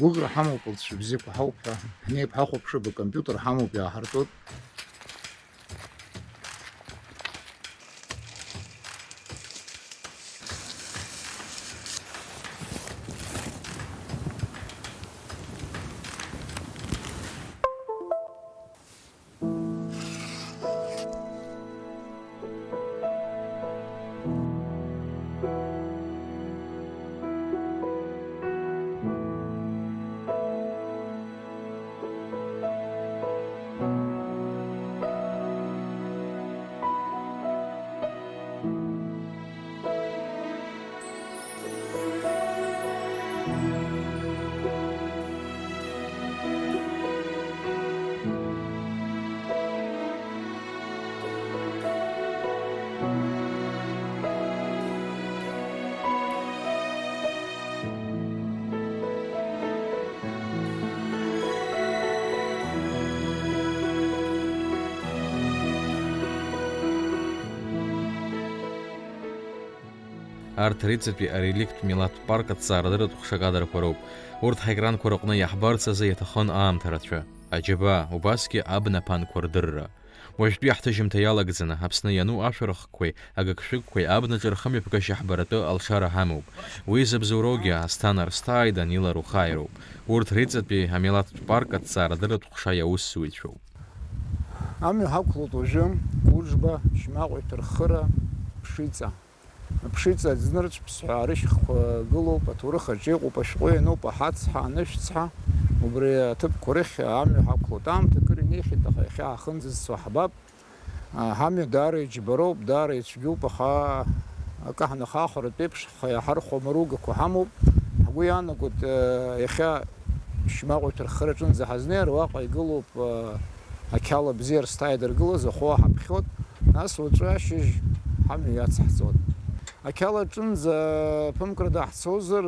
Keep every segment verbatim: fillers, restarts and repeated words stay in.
Гәыӷра ҳамоуп, лҵшәа бзиақәа ҳауп ҳәа. Ҳнеип, ҳахәаԥшып, акомпиутер ҳамоуп, иааҳартуеит. Арҭ Риҵатәи ареликттә милаҭтә парк аҭҵаарадырратә ҟәша кадрқәа роуп. Урҭ ҳаекранқәа рыҟны иаҳбарц азы иаҭахын аамҭа рацәа. Аџьабаа, убасгьы абна аԥанқәа рдырра. Уажәтәи ҳҭыжьымҭа иалагӡаны, Аԥсны иану ашәарахқәеи агыгшәыгқәеи абнаҿы рхымҩаԥгашьа ҳбаратәы алшара ҳамоуп. Уи зыбзоуроугьы Асҭана Арсҭааи Данила Рухааи роуп. Урҭ Риҵатәи амилаҭтә парк аҭҵаарадырратә ҟәша иаусзуҩцәоуп. Амҩа ҳақәлоит уажәы Кәыџба, Шьмаҟәа иҭырхыра, Ԥшиҵа. Аԥшиҵа аӡнырцә ԥсҳәаа рышьхқәа гылоуп, аҭоурых аҿы иҟоуп, ашәҟәы иануп, аҳацҳа, анышәцҳа, убри аҭыԥқәа рыхь амҩа ҳақәлоит. Аамҭа акыр инеихьеит, аха иахьа ҳахынӡазцо ҳбап. Ҳамҩа даара иџьбароуп, даара ицәгьоуп, аха акы ҳнахахәаратә еиԥш, ҳхы иаҳархәо амаругақәа ҳамоуп. Ҳгәы иаанагоит, иахьа Шьмаҟәа иҭырххараҿынӡа ҳазнеир, уаҟа игылоуп, ақьала бзиа рсҭа идыргылаз ахәы ҳаԥхьот, нас уаҵәы ашьыжь ҳамҩа иацаҳҵот. Ақьала аҿынӡа ԥымкрада ҳцозар,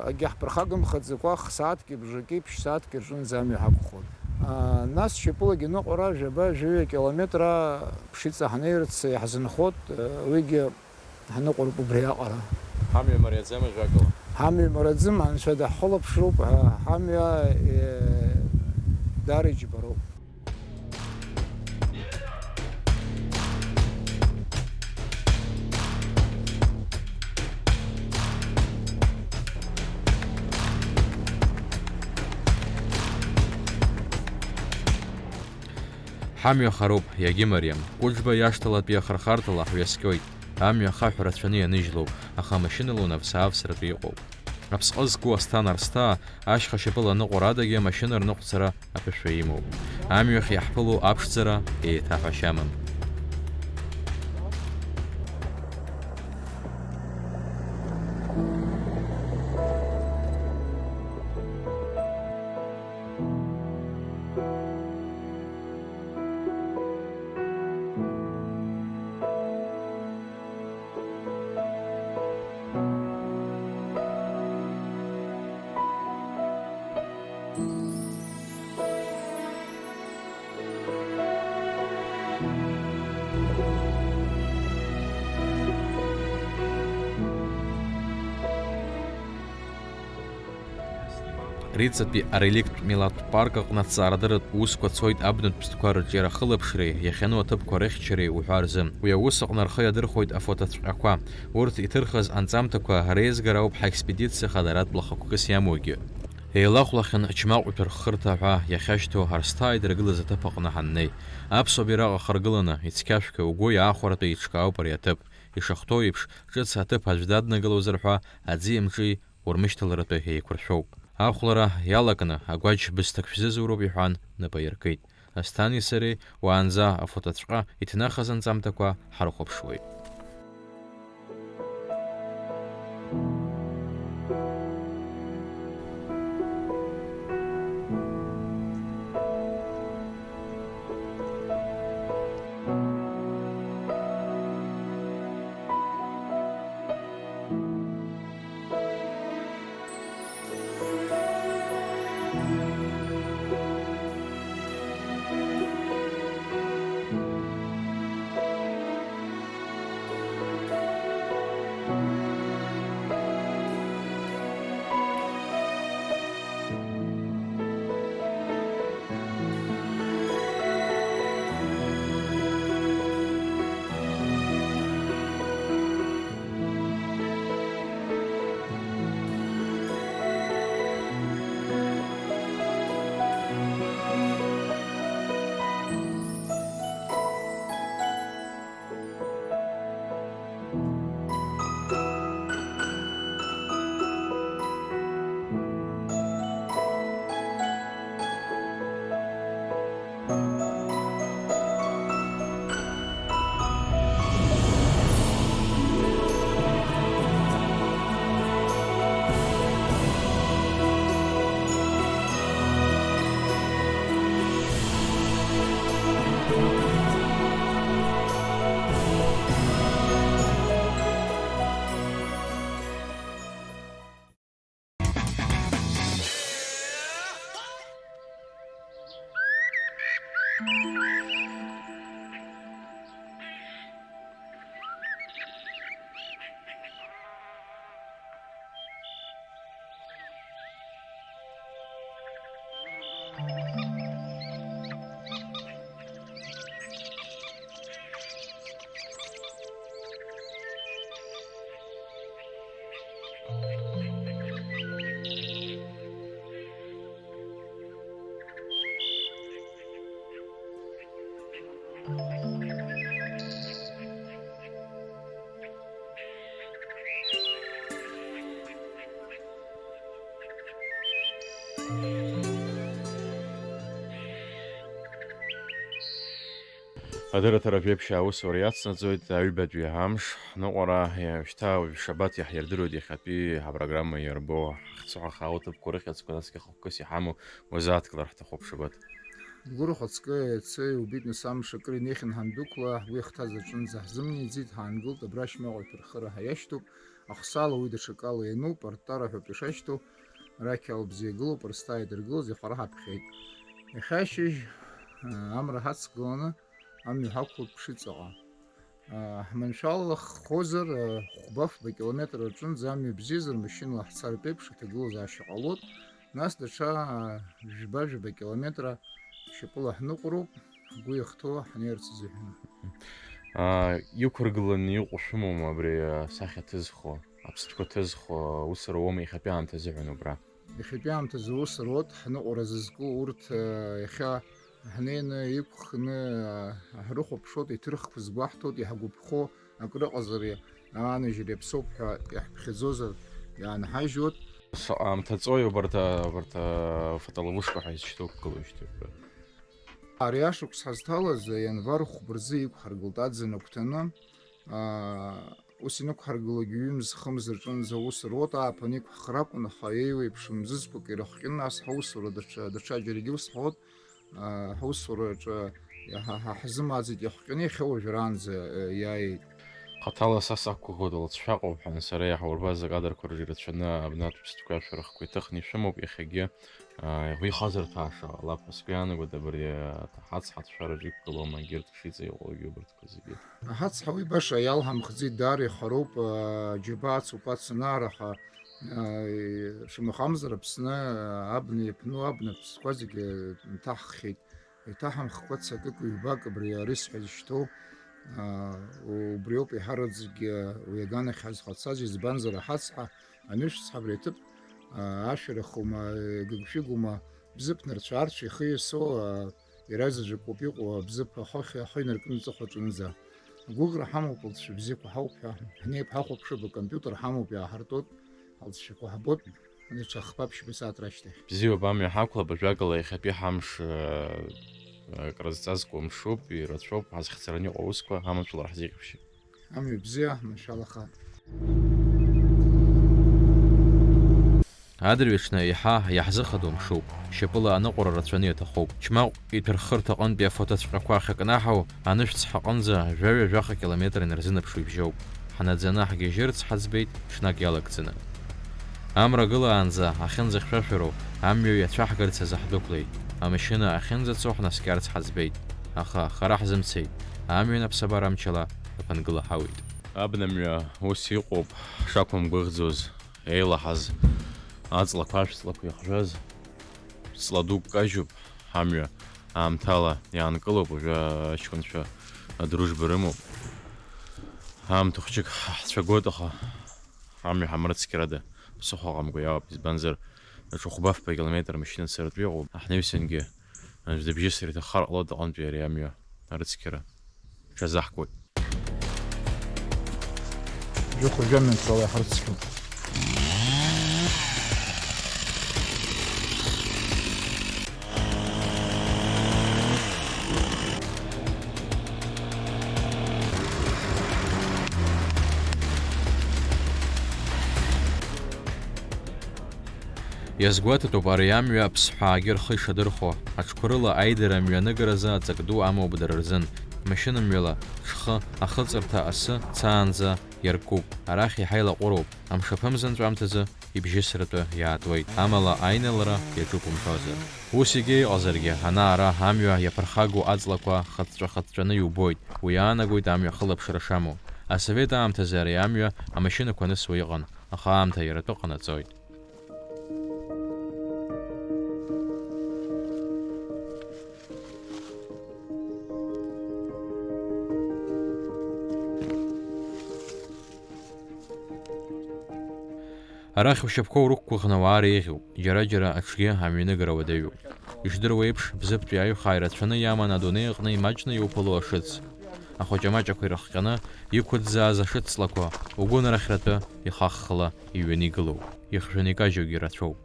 акгьы ҳԥырхагамхаӡакәа, х-сааҭки бжаки, ԥшь-сааҭки рҿынӡа амҩа ҳақәхот. Нас шьапылагьы ныҟәара жәаба-жәаҩа километра Ԥшиҵа ҳнеирц иаҳзынхот, уигьы ҳныҟәароуп убриаҟара. Ҳамҩа мариаӡам ажәакала. Ҳамҩа мараӡым, Анцәа даҳхылаԥшроуп, ҳа-, ҳамҩа, э, даара иџьбароуп. Ҳамҩа хароуп, иагьымариам. Кәыџба иашҭалатәи ахырхарҭала ҳҩаскьоит. Амҩа ахаҳә рацәаны ианыжьлоуп, аха машьынала унаԥс-ааԥсратәы иҟоуп. Аԥсҟы зку Асҭана Арсҭаа ашьха шьапыла аныҟәара адагьы амашьына рныҟәцара аԥышәа имоуп. Амҩахь иаҳԥыло аԥшӡара еиҭаҳәашьа амам. Риҵатәи ареликттә милаҭтә парк аҟны аҭҵаарадырратә усқәа цоит абнатә ԥстәқәа рырҿиара ахылаԥшреи иахьану аҭыԥқәа рыхьчареи уҳәа рзы. Уи аус аҟны рхы иадырхәоит афотоцәҟьақәа. Урҭ иҭырхыз анҵамҭақәа реизгара ауп ҳаекспедициа хадаратә блахақәкыс иамоугьы. Еилахәлахьан Чмаҟәа иҭырххырҭа ҳәа иахьашьҭоу Арсҭаа идыргылаз аҭыԥ аҟны ҳаннеи. Аԥсуа бираҟ ахыргыланы, ицқьашәқьа угәы иаахәаратәы еиҿкаауп ари аҭыԥ. Ишахәҭоу еиԥш, ҿыц аҭыԥ аӡә даднагылозар ҳәа аӡи амҿи урмышьҭаларатәы еиқәыршәоуп. Ахәлара иалакны, агәаџь бысҭак шәзызуроуп, иҳәан, нап аиркит. Асҭани сареи уаанӡа афотоцәҟьа иҭнахыз анҵамҭақәа ҳарыхәаԥшуеит. Адырраҭара жәеиԥшьаа аусура иацнаҵоит аҩбатәи амш. Ҳныҟәара, шьҭа уажә шабаҭ иаҳирдыруеит иахьатәи ҳапрограмма иарбоу, ҳахьцо ҳаха ауҭыԥқәа рыхьӡқәа, насгьы ахықәкыс иҳамоу уазааҭгылар ҳҭахуп, шабаҭ. Гәырӷьа хәыцкы, иацы иубеит, нас амш акыр инеихьан ҳандәықәла, ҳгәы иахҭаз аҿынӡа ҳзымнеиӡеит, ҳаангылт, абра шьмаҟа иҭырхыра ҳаиашьҭоуп, ахсаала уи даҽакала иануп, арттара ҳәа ауп ишашьҭоу, арахь албзиа гылоуп, Арсҭаа идыргылоз ихәара ҳаԥхьеит. Иахьа ашьыжь, амра ҳацгыланы, амҩа ҳақәлоит Ԥшыҵаҟа. Ҳманшәалахозар, хәба-фба километр аҿынӡа амҩа бзиазар, машьынала ҳцартә еиԥш аҭагылазаашьа ҟалоит, нас даҽа жәба-жәаба километра шьапыла ҳныҟәароуп, ҳгәы иахәҭоу ҳнеирц азыҳәан. Аа, иқәыргыланы иҟоу шәымоума абри асахьа ҭызхуа, аԥстәқәа ҭызхуа, ус руоума иахьатәи аамҭа азыҳәан убра? Иахьатәи аамҭазы ус руеит, ҳныҟәара зызку урҭ, э, иахьа ҳнеины иқәхны, э, ҳрыхәаԥшуеит, иҭырхқәа згәаҳҭоит, иҳагәаԥхо акрыҟазар, иа-, ааныжьыр иаԥсоуп ҳәа иаҳԥхьаӡозар иаанҳажьуеит. Шаҟа аамҭа ҵои убарҭ, а, убарҭ, а, фотоловушка ҳәа изышьҭоу гылоижьҭеи убра? Ари ашықәс ҳазҭалаз, э, ианвар хәба рзы иқәҳаргылт аӡын агәҭаны. Аа, ус инықәҳаргылогьы ҩымз-хымз рҿынӡа аус руеит, ааԥын иқәҳхыр акәын, аха еиуеиԥшым мзызқәак ирыхҟьаны, нас ҳаусура даҽа, даҽаџьарагьы ус ҳауеит, аа, ҳаусураҿы ҳа, ҳа, ҳзымааӡеит, иахҟьаны иахьа уажәраанӡа, э, иааиеит. Хаҭала са сақәгәыӷуеит, лҵшәа ыҟоуп ҳәа, сара иаҳурбаз акадрқәа рҿы ирацәаны абнатә ԥстәқәа шәарахқәа иҭыхны ишәымоуп, иахьагьы, аа, иӷәихазар ҭаша ҟалап ҳәа сгәы иаанагоит, абри аҭаҳац ҳацәшәараҿы иқәгылоума, егьырҭ Ԥшыҵа иҟоугьы убарҭ. Зегьы. Аҳацҳауи баша иалҳамхӡеит, даара ихароуп, аа, џьабаа ацуп, ацунаара ҳәа, аа, шамахамзар Аԥсны, аа, абна иаԥну абна ԥстәқәа зегьы нҭаҳххьеит. Иҭаҳамхкәа цакык-ҩбак абри арысҳәа изышьҭоу, аа, убриоуп еиҳараӡакгьы уи аганахь ҳазхацаз, избанзар аҳацҳа, анышәцҳа абри аҭыԥ, аа, ашәарахума, гыгшәыгума, Бзыԥ нырцә-аарцә ихы иасо, аа, иара заҵәык ауп иҟоу, Бзыԥ ахәахь ахы инаркны аҵыхәа аҿынӡа. Агәыӷра ҳамоуп, лҵшәа бзиақәа ҳауп ҳәа. Ҳнеип, ҳахәаԥшып, акомпиутер ҳамоуп, иааҳартуеит, ҳалҵшәақәа ҳбоит, даҽа хԥа-ԥшьба сааҭ рашьҭахь. Бзиоуп, амҩа ҳақәлап, ажәакала, иахьатәи ҳамш, аа, акрызҵазкуа мшуп, ирацәоуп, ҳазхьӡараны иҟоу аусқәа амаҵәала ҳзеиӷьабшьеит. Амҩа бзиа, машәалаха. Адырҩаҽны еиҳа иаҳзыхадоу мшуп. Шьапыла аныҟәара рацәаны иаҭахуп. Џьмаҟә иҭырхырҭа аҟынтәи афотоцәҟьақәа ахьакнаҳау, анышә цҳаҟынӡа жәаҩа-жәаха километр инарзынаԥшуа ибжьоуп. Ҳнаӡаны ҳгьежьырц ҳаӡбеит, ҽнак иалагӡаны. Амра гылаанӡа ахьынӡахьшәашәароу амҩа иацәаҳгарц азы ҳдәықәлеит. Амашьына ахьынӡацо ҳнаскьарц ҳаӡбеит. Аха хара ҳзымцеит. Амҩан аԥсабара амчала ҳаԥынгылаҳауеит. Абнамҩа ус иҟоуп, ҳшақәымгәыӷӡоз, еилаҳаз аҵлақәа, ашәҵлақәа ихжәаз, ҵла дук кажьуп ҳамҩа, аамҭала иаанкылоуп, уажәы аҷкәынцәа адружба рымоуп. Аамҭа хәҷык ҳцәагоит, аха амҩа ҳамрыцқьарада ԥсыхәа ҟамкәа иаауп, избанзар, даҽа хәба-фба километр машьына царатәы иҟоуп, ҳнаҩсангьы аӡә дыбжьысыр иҭаххар ҟалоит аҟынтәи ари амҩа арыцқьара. Ҽазаҳкуеит. Џьоук жәамҩан цала иҳарыцқьоуп. Иазгәаҭатәуп ари амҩа аԥсҳәаагьы рхы ишадырхәо, аҽқәа рыла аидара мҩаныгаразы аҵак ду амоуп дара рзын, машьынамҩала, ҽхы, ахыҵырҭа асы цаанӡа иаркуп, арахь иаҳа илаҟәыроуп, амшаԥымза анҵәамҭазы ибжьысратәы иаатуеит, амала аиналара иаҿуп умҳәозар. Ус егьа иҟазаргьы, ана-ара амҩа иаԥырхагоу аҵлақәа хыҵәҵәа-хыҵәҵәаны иубоит, уи иаанагоит амҩа ахылаԥшра шамоу. Асовет аамҭазы ари амҩа амашьынақәа анысуа иҟан, аха аамҭа иаратәы ҟанаҵоит. Арахь ушьапқәа урықәгәыӷны ауаа реиӷьуп, џьара-џьара аҽгьы амҩаныгара уадаҩуп. Ишдыруа еиԥш, Бзыԥтәи аҩхаа ирацәаны иаман адунеи аҟны имаҷны иуԥыло ашыц. Ахәаҷамаҷақәа ирыхҟьаны иқәыӡӡааз ашыцлақәа угәынарахьратәы ихаххла иҩаны игылоуп, ихжәаны икажьугьы рацәоуп.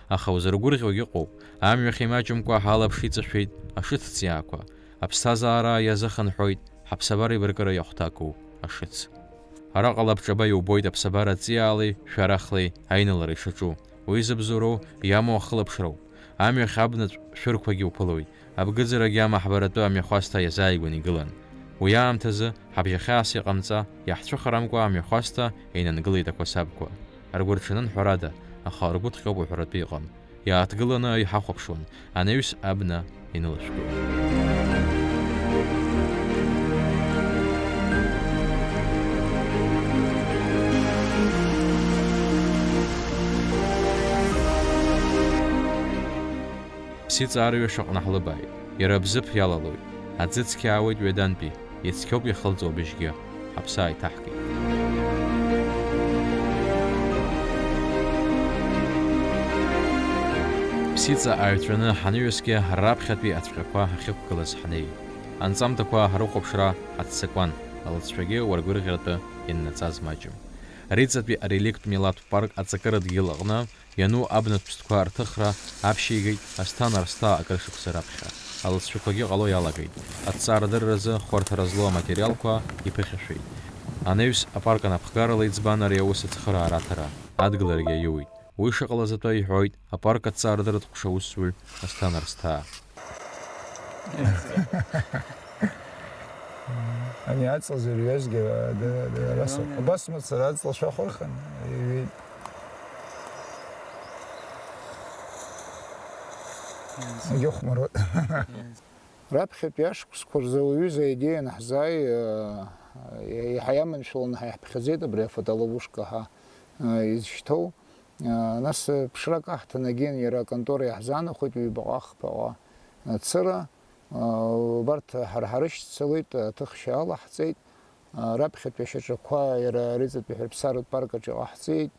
Аха узыргәырӷьогьы ыҟоуп, амҩахь имаҷымкәа ҳалаԥш иҵашәеит ашыцҵиаақәа, аԥсҭазаара иазыхынҳәуеит ҳаԥсабара еибаркыра иахәҭаку ашыц. Араҟа лабҿаба иубоит аԥсабара ҵиаалеи шәарахлеи аиналара ишаҿу. Уи зыбзоуроу иамоу ахылаԥшроуп. Амҩахь абнатә шәырқәагьы уԥылоит. Абгыӡарагьы амаҳбаратәы амҩахәасҭа иазааигәаны игылан. Уи аамҭазы, ҳабжьахьаас иҟамҵа, иаҳцәыхарамкәа амҩахәасҭа инангылеит ақәасабқәа. Ргәы рҽанын, ҳәарада, аха ргәы ҭҟьоуп уҳәаратәы иҟам. Иааҭгыланы иҳахәаԥшуан, анаҩс абна инылашәкуан. Ԥсиҵа арҩаш аҟны ҳлыбааит. Иара Бзыԥ иалалоит. Аӡы цқьа аауеит ҩадантәи, ицқьоуп иахылҵуа абыжьгьы. Ҳаԥсы ааиҭаҳкит. Ԥсиҵа ааҩцәаны ҳанаҩсгьы, раԥхьатәи ацәҟьақәа ҳахьықәгылаз ҳнеит. Анҵамҭақәа ҳрыхәаԥшра ҳаццакуан, алыҵшәагьы уаргәырӷьаратәы ианнаҵаз маҷым. Риҵатәи ареликтә милаҭтә парк аҵакыра дгьыл аҟны иану абнатә ԥстәқәа рҭыхра аԥшьигеит Асҭана Арсҭаа акыр шықәса раԥхьа. Алыҵшәақәагьы ҟало иалагеит. Аҭҵаарадырразы хәарҭара злоу аматериалқәа иԥыхьашәеит. Анаҩс апарк анапхгарала иӡбан ари аус ацхыраара аҭара, адгыларагьы аиуит. Уи шыҟалаз атәы иҳәоит апарк аҭҵаарадырратә ҟәша аусзуҩ Асҭана Арсҭаа. Ани аҵла зырҩазгьы, а, да, да, араса. Абас мацара аҵла шәахәырхын, иҩеит. Егьыхәмаруеит. Раԥхьатәи ашықәсқәа рзы уаҩы заидеиан ҳзааи, а, иаҳа иаманшәаланы ҳаиҳаԥхьаӡеит абри афотоловушка ҳәа, а, изышьҭоу. Нас ԥшрак аҳҭан агьин иара аконтора иаҳзаанахәеит ҩбаҟа-хԥаҟа цыра. Убарҭ ҳара ҳарышьцылеит, аҭыхшьа алаҳҵеит. Раԥхьатәи ашьаҿақәа иара ари ҵатәи ҳәырԥсаратә парк аҿы иҟаҳҵеит.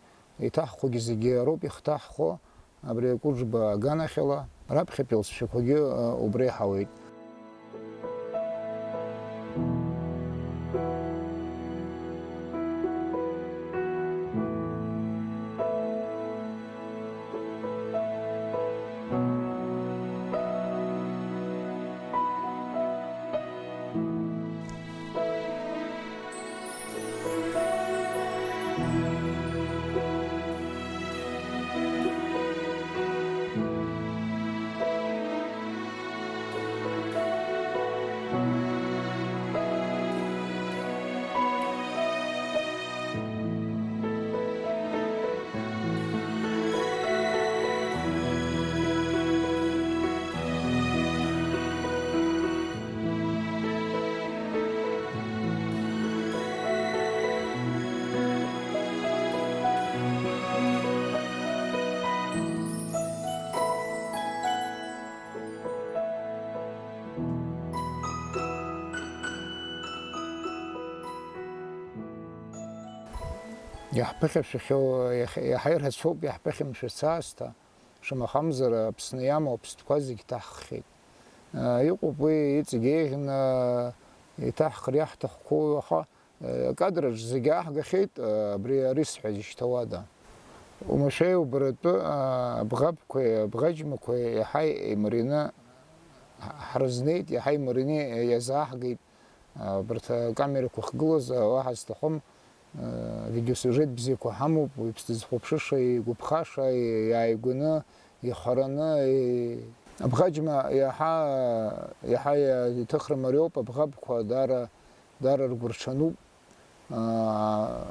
Иҭаҳхуагьы зегьы ароуп ихҭаҳхуа, абри акәыџба аганахьала. Раԥхьатәи алҵшәақәагьы убра иҳауеит. Иаҳԥыхьашәахьоу иаҳ-, иаҳа ирацәоуп иаҳԥыхьамшәац аасҭа, шамахамзар, Аԥсны иамоу аԥстәқәа зегь ҭаҳххьеит. Иҟоуп уи иҵегь еиӷьны иҭаҳхыр иаҳҭахқәоу, аха акадраҿ зегьы ааҳгахьеит, абри арисҳәа зышьҭауада. Уамашәа иубаратәы, абӷабқәеи абӷаџьмақәеи иаҳа имарианы ҳ-, ҳрызнеит, иаҳа имарианы иазааҳгеит. Абарҭ акамерақәа ахьгылаз, уаҳа сҭахым, Видеосиужет бзиақәа ҳамоуп, уаҩԥс дызхәаԥшыша, игәаԥхаша, иааигәаны, ихараны, и-, абӷаџьма иаҳа, иаҳа иа-, иҭыхра мариоуп, абӷабқәа даара, даара ргәырҽануп. Аа,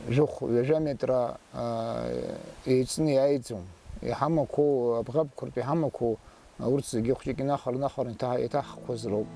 жәохә, ҩажәа метра, аа, еиҵны иааиӡом. Иҳамақәоу, абӷабқәа ртәы иҳамақәоу, урҭ зегьы хәҷык инахар-нахар иҭаҳ-, иҭаҳхқәаз роуп.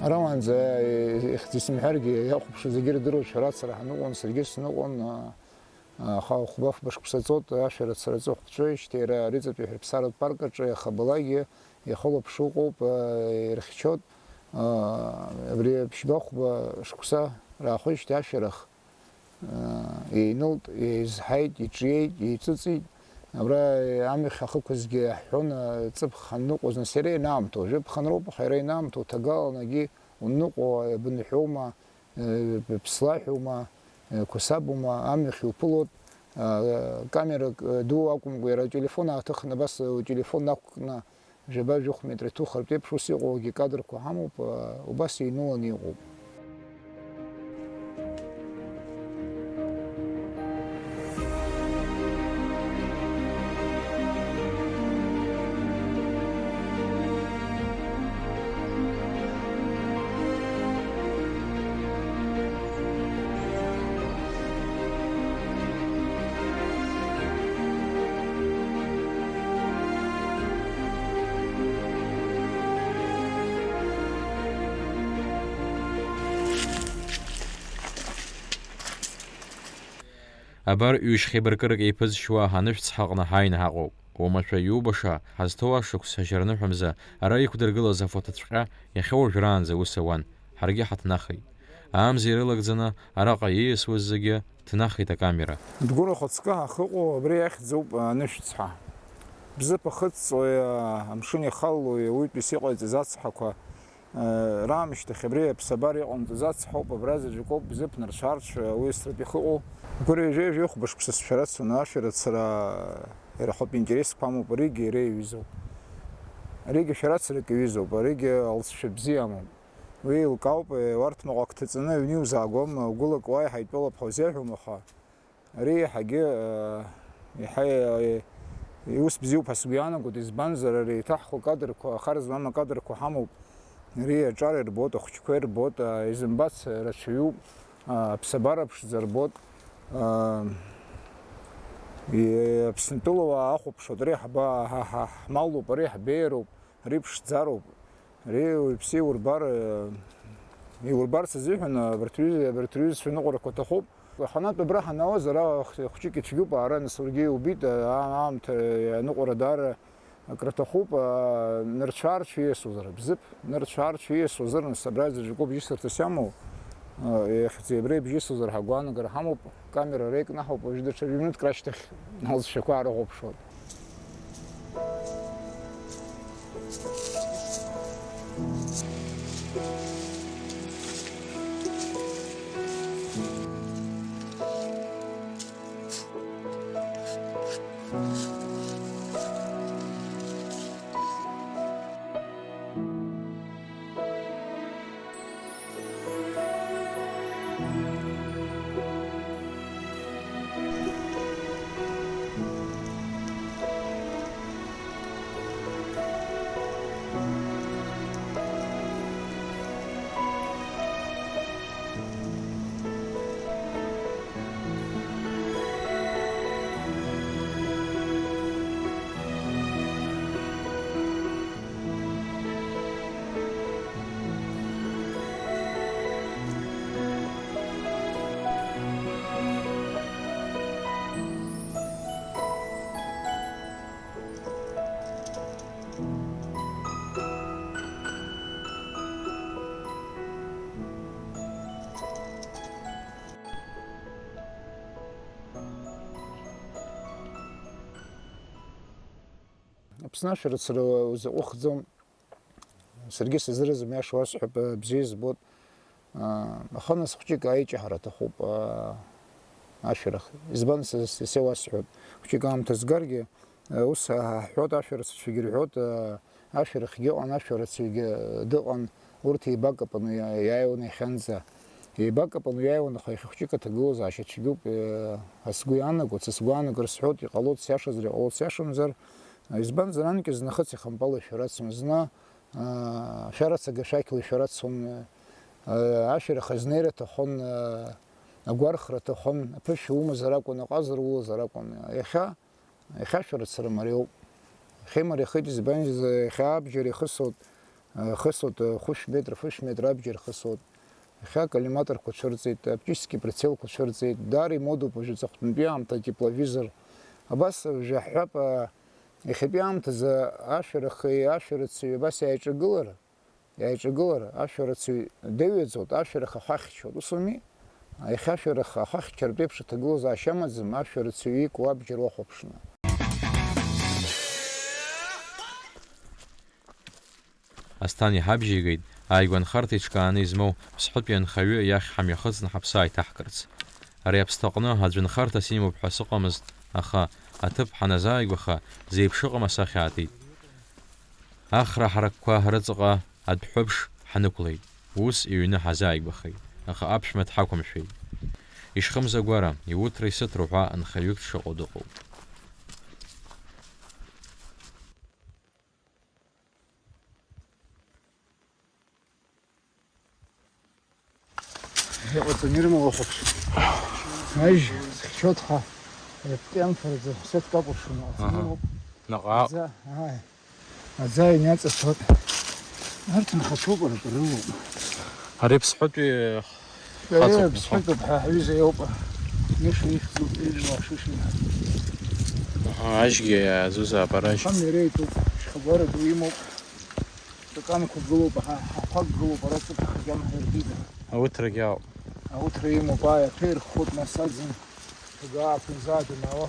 Ара уаанӡа, ихьӡ исымҳәаргьы, иахәаԥшуа зегьы ирдыруеит, шәарацара ҳаныҟәон, саргьы сныҟәон, а, Аха хәба-фба шықәса ҵуеит, ашәарыцара аҵыхәа ԥҵәоижьҭеи иара Ариҵатәи ҳәырԥсаратә парк аҿы иахабалакгьы ихылаԥшуа ыҟоуп, ирхьчоит. Абри ԥшьба-хәба шықәса раахыжьҭеи ашәарах еинылт, еизҳаит, иҿиеит, еиҵыҵит. Абра амҩахь ҳахықәызгьы иаҳҳәон, ҵыԥх ҳанныҟәоз, нас иара ианаамҭоу, жәаԥхынроуп, аха иара ианаамҭоу, ҭагаланагьы уныҟәо, бынҳәоума, Ԥслаҳәума, қәасабума, амҩахь иуԥылоит, камерак ду акәымкәа, иара ателефон ааҭыхны, абас уателефон нақәкны, жәаба-жәохә метра иҭухыртә еиԥш, ус иҟоугьы кадрқәа ҳамоуп, убас иҩныланы иҟоуп. Абар, ҩышьхеибаркырак еиԥызшьуа анышә цҳаҟны ҳааины ҳаҟоуп. Уамашәа иубаша, ҳазҭоу ашықәс ажьарныҳәамза ара иқәдыргылаз афотоцәҟьа иахьа уажәраанӡа ус ауан, ҳаргьы ҳаҭнахит. Амза ирылагӡаны араҟа ииасуаз зегьы ҭнахит акамера. Дгәыр ахәыцкы ҳахыҟоу абри ахьӡуп, анышә цҳа. Бзыԥ ахыҵҵои, амшын ихаллои, уаҩытәыс иҟаиҵаз ацҳақәа, Раамышьҭахь абри аԥсабара иҟамҵаз ацҳауп, абра заҵәык ауп бзыԥ нарцәарцә уеизтәратә ихыҟоу. Гәырҩа-жәаҩа жәохәба шықәса сшәарацон, ашәарыцара иара ахатә интересқәа амоуп, аригьы иара иаҩызоуп. Аригьы шәарацарак иаҩызоуп, аригьы алҵшәа бзиа амоуп. Уи еилкаауп, уарҭмаҟ ак ҭаҵаны аҩны иузаагом, гәылак уа иҳаитәалап ҳәа узеиҳәом, аха Ари иаҳагьы, э, иаҳа, э, иус бзиоуп ҳәа сгәы иаанагоит, избанзар, ари еиҭаҳху акадрқәа, ахара змам акадрқәа ҳамоуп. Ари аҿар ирбоит, ахәыҷқәа ирбоит, э, изымбац рацәаҩуп, э, аԥсабара ԥшӡа рбоит, э, и-, Аԥснытәыла уаа ахәаԥшуеит, ари ҳба-, ҳа-, ҳа-, ҳмалуп, ари ҳбеиароуп, ари ԥшӡароуп. Ари уаҩԥсы иурбар, э, иурбарц азыҳәан, э, абарҭ рҩыза, абарҭ рҩызцәа ныҟәарақәа аҭахуп. Аханатә абра ҳанаауаз, ара х-, хәҷык ицәгьоуп, ара нас уаргьы иубеит, а-, аамҭа, э, аныҟәара даара акраҭахуп, а, нырцә-аарцә ииасуазар, бзыԥ, нырцә-аарцә ииасуазар, нас абра заҵәык ауп бжьысырҭас иамоу, э, иахьӡи абра ибжьысуазар ҳәа агәаанагара ҳамоуп, камера ара икнаҳауп, уажәы даҽа ҩ-минуҭк рашьҭахь алҵшәақәа аарыхәаԥшуеит. Аԥсны ашәарыцара узаҟәыхӡом. Саргьы сызрызым, иаша уасҳәап, бзиа избоит. Аха нас хәҷык аиҷаҳара аҭахуп ашәарах. Избан, са, са, са уасҳәап, хәҷык аамҭа згаргьы, ус ҳҳәоит, ашәарыцацәагьы рҳәоит, ашәарахгьы ыҟан, ашәарыцаҩгьы дыҟан, урҭ еибакапаны иа-, иааиуан иахьанӡа. Еибакапаны иааиуан, аха иахьа хәҷык аҭагылазаашьа цәгьоуп, ҳәа сгәы иаанагоит, са сгәы аанагар сҳәоит, иҟалоит сиашазар, иҟалоит сиашамзар. Избанзар, анкьа зны хыци хампали шәарацон, зны, аа, шәарацага шәақьла шәарацон, аа, ашәарах азнеира аҭахын, аа, агәархра аҭахын, аԥышәа умазар акәын, аҟазара улазар акәын. Иахьа, иахьа ашәарыцара мариоуп. Иахьа имариахеит, избанзар, иахьа абџьар ихысоит, аа, ихысоит, аа, хәышә метр, фышә метр абџьар ихысоит. Иахьа аколлиматорқәа цәырҵеит, оптический прицелқәа цәырҵеит, даара имодоуп уажәы аҵыхәтәантәи аамҭа атепловизор. Абас уажәы ҳҳәап, аа, Иахьатәи аамҭазы ашәарахи ашәарыцаҩи абас иааиҿагылар, иааиҿагылар, ашәарыцаҩ дыҩаӡоит, ашәарах ахәы ахьчоит, ус ауми? Иахьа ашәарах ахәы ахьчартә еиԥш аҭагылазаашьа амаӡам, ашәарыцаҩ икуа абџьар уахәаԥшны. Асҭан иҳабжьеигеит, ааигәа нхарҭа иҿкааны измоу Ԥсҳәытәи анхаҩы иахь ҳамҩахыҵны ҳаԥсы ааиҭаҳкырц. Ари аԥсҭаҟны аӡәы нхарҭас имоуп ҳәа сыҟамызт, аха аҭыԥ ҳаназааигәаха, зеиԥшыҟам асахьа аатит. Ахра ҳаракқәа рыҵаҟа адәҳәыԥш ҳнықәлеит, ус иҩны ҳазааигәахеит, аха аԥшәма дҳақәымшәеит. Ишхымза агәара, иуҭра-исыҭра ҳәа нхаҩык дшыҟоу дыҟоуп. Иҟаҵаны ирымоу уахәаԥш. Ажь зыхьчоит ҳәа, еиԥҟьамфараӡа ҳәсеҭк акәыршаны Аҳа. Иҟоуп. Наҟ-ааҟ. Аӡа, ааи. Аӡа иниаҵасуеит. Арҭ нхацәоуп, арак рылоуп. Ари Ԥсҳәытәи Ари хаҵоуп, Ԥсҳәытәуп ҳәа ҳҩыза иоуп. Миша ихьӡуп, ижәла Шиши ҳәа. Аҳа, ажьгьы иааӡозаап ара ажь. Ахам иара итәуп, шьхагәара ду имоуп. Стаканқәа гылоуп, ҳа, ҳақәак гылоуп, ара ҵыԥх агьама ҳиркит. Ауҭрагьы ауп. Ауҭра имоуп, ааи, аҭәа ирххоит, нас аӡын ҭага ааԥынзааӡын, ала.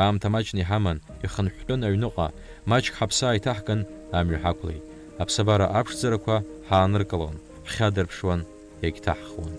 Аамҭа маҷны иҳаман, ихынҳәтәын аҩныҟа, маҷк ҳаԥсы ааиҭаҳкын, амҩа ҳақәлеит. Аԥсабара аԥшӡарақәа ҳааныркылон, ҳхьадырԥшуан, иагьҭаҳхуан.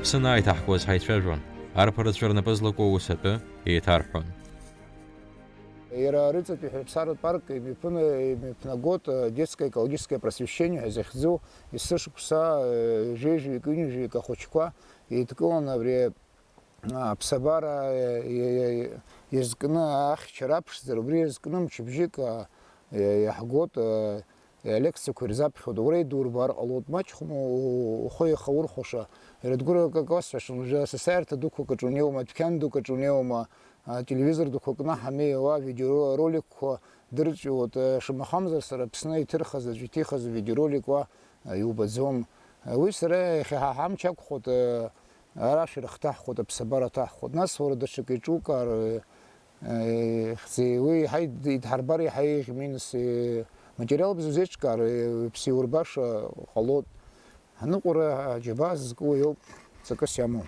Ҳаԥсы анааиҭаҳкуаз ҳаицәажәон, арԥарацәа рнапы злаку аус атәы еиҭарҳәон. Иара рыҵатәи ҳәа иԥсаратә парк имҩаԥын-, имҩаԥнагоит, э, детское экологическое просвещение ҳәа захьӡу, есышықәса, э, жәеизаҩык, ҩынҩажәаҩык ахәыҷқәа еидкыланы абри, а, аԥсабара, э, иа-, иа-, иазкны ахьчара аԥшӡара, убри иазкны мчыбжьык, а, иа-, иаҳгоит, э, Алекциақәа ирзаԥхьоит, уара идурбар ҟалоит, маҷхәма у-, ухы иахаурхәаша. Иара дгәырӷьо акы уасҳәашан, уажәы асасааирҭа дуқәак аҿы унеиуама, адәқьан дук аҿы унеиуама, ателевизор дуқәа кны ҳамеиуа, авидеороликқәа дырҵәиуеит. Шамахамзар, сара Аԥсны иҭырхыз, аӡәы иҭихыз авидеоролик уа иубаӡом. Уи сара иахьа ҳа ҳамч ақәхоит, ара ашәарах ҭаҳхуеит, аԥсабара ҭаҳхуеит. Нас уара даҽакы иҿукаар, Ихьӡи уи иаҳа ид-, идҳарбар иаҳа еиӷьми, нас, э, материал бзиа узеиҿкаар, э, ԥсеиурбаша ҟалоит. Аныҟәара аџьабаа зызку уаҩуп, ҵакыс иамоу.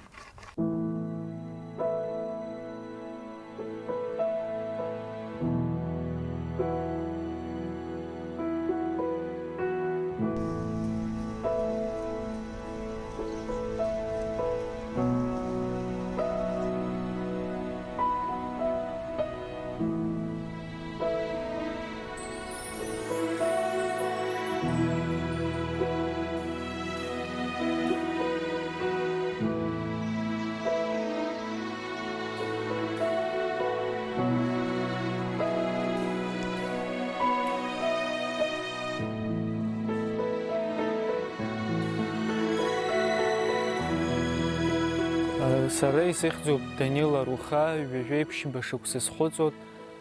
Сара исыхьӡуп Данила Руха, ҩажәеиԥшьба шықәса схыҵуеит,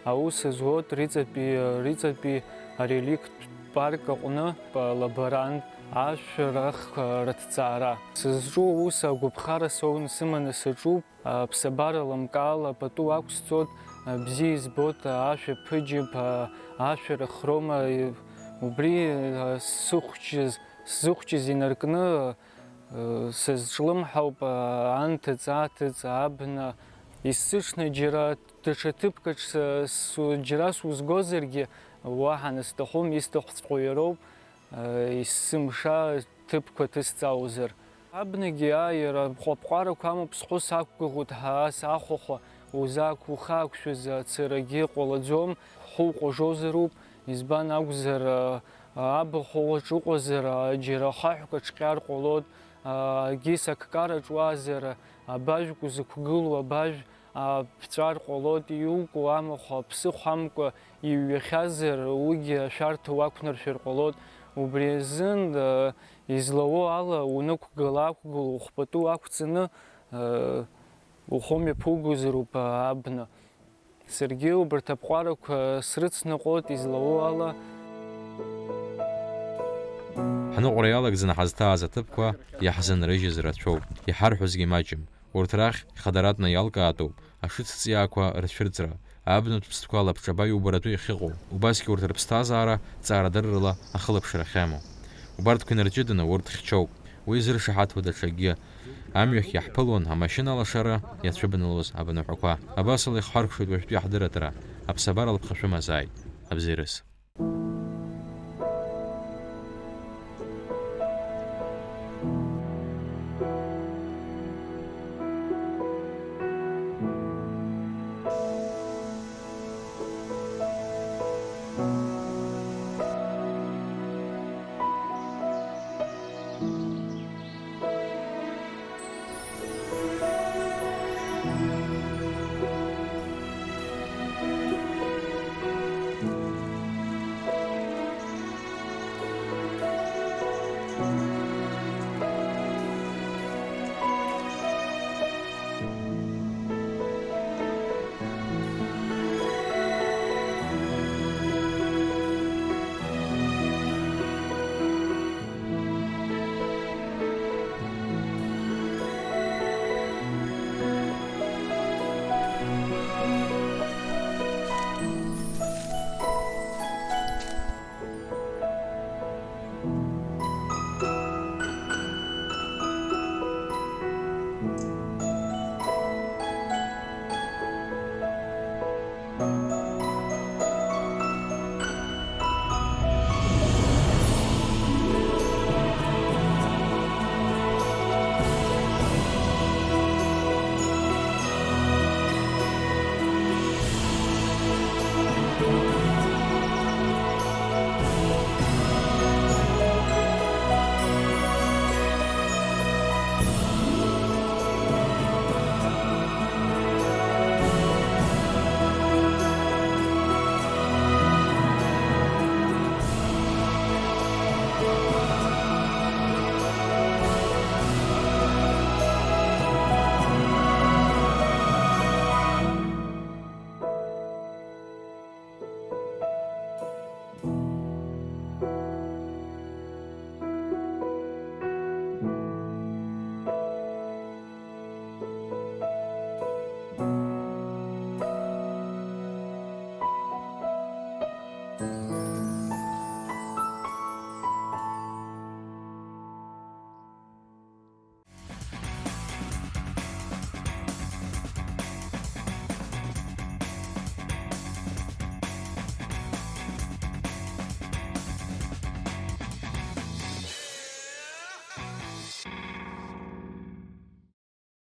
аус зуеит Риҵатәи, Риҵатәи ареликттә парк аҟны, лаборант ашәарах рыҭҵаара. Сызҿу аус агәаԥхара соуны сыманы саҿуп, аԥсабара лымкаала пату ақәсҵоит, бзиа избоит, ашәа ԥыџьаԥ, ашәарах роума, убри сыхәҷыз, сзыхәҷыз инаркны, сызҿлымҳауп анҭыҵ, аҭыҵ, абна. Исзыҽны џьара даҽа ҭыԥкаҿ с-, с-, џьара сузгозаргьы, уаҳа анысҭахым, исҭахҵәҟьо иароуп, исзымша ҭыԥқәа ҭысҵаозар. Абнагьы, аа, иара ҟәаԥҟәарақәа амоуп, схәы сақәгәыӷуеит, ҳаа, сахәахәа, узақә-, ухы ақәшәаз ацарагьы ҟалаӡом, ҳхәы уҟажозароуп, избан акәзар, абахәа уаҿ уҟазар, џьара ахаҳәқәа ҿҟьар ҟалоит, агьыс аккараҿ уаазар, абажәк узықәгылоу абажә, ԥҵәар ҟалоит, иукәу амахә аԥсыхәамкәа иҩҩахьазар, уигьы ашәарҭа уақәнаршәар ҟалоит. Убри азын, излауоу ала, унықәгыла-аақәгыла ухәпатәы уақәҵаны, ухәы мҩаԥугозароуп абна. Саргьы убарҭ аԥҟарақәа срыцныҟәоит, излауоу ала. Ҳныҟәара иалагӡаны ҳазҭааз аҭыԥқәа иаҳзынрыжьыз рацәоуп, иҳарҳәозгьы маҷым. Урҭ рахь хадаратәны иалкаатәуп ашыцҵиаақәа рцәырҵра, абнатә ԥстәқәа лабҿаба иубаратәы иахьыҟоу, убасгьы урҭ рыԥсҭазаара ҵаарадыррала ахылаԥшра ахьамоу. Убарҭқәа инарҷыданы урҭ хьчоуп. Уи зыршаҳаҭуа даҽакгьы. Амҩахь иаҳԥылон амашьына алашара иацәыбналоз абныҳәақәа. Абасала ихҳаркәшоит уажәтәи ҳдырраҭара, аԥсабара лыԥхашәымазааит, абзерыс.